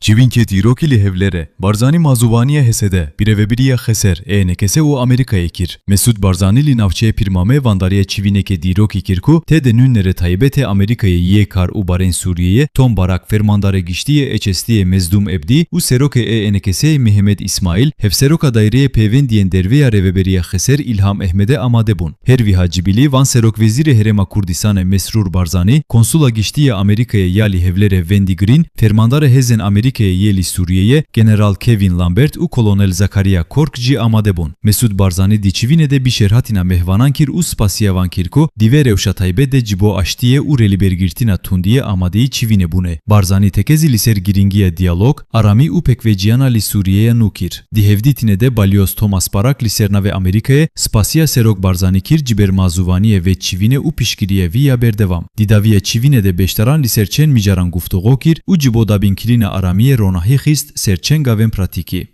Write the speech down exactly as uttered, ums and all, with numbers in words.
Çivînkê dîrokî li Hevlere, Barzanî mazûvaniya H S D, birêvebiriya Xeser, E N K S û Amerîkayê kir. Mesûd Barzanî li navçeyê Pîrmamê vandariya çivînekê dîrokî kir ku tê de nûnerê taybet ê Amerîkayê yê kar û barên Sûriyeyê Tom Barak, fermandarê giştî yê H S D'yê Mezdûm Ebdî û serokê E N K S'ê Mihemed Îsmaîl, hevseroka daîreyê pêvendiyên derve ya Rêveberiya Xeser Îlham Ehmedê amade bûn. Her wiha Cibîlî van Serokwezîrê Herêma Kurdistanê Mesrûr Barzanî, Konsula Giştî ya Amerîkayê ya li Hevlêrê Wendy Green, fermandara hêzên Amerîkayê yê li Sûriyeyê General Kevin Lambert û Kolonel Zakaria Kork jî amade bûn. Mesûd Barzanî di çivînê de bîşêrhatîna mêhvanan kir û spasiya van kir ku di vê rewşa taybet de ji bo aştiyê û rêlîbergirtina tundiyê amadeyî çivînê bûne. Barzanî tekezî li ser girîngiya diyalog, aramî û pêkveciyana li Sûriyeya nû kir. Di hevdîtinê de Balyoz Thomas Barak li ser navê Amerîkayê spasiya Serok Barzanî kir ji ber mazûvaniyê vê çivînê û piştgiriya vî ya berdewam. Di dawiya çivînê de beşdaran li ser çend mijaran guftûgo kir û ji bo dabînkirina aramiyê ronahî xist ser çend gavên pratîkî.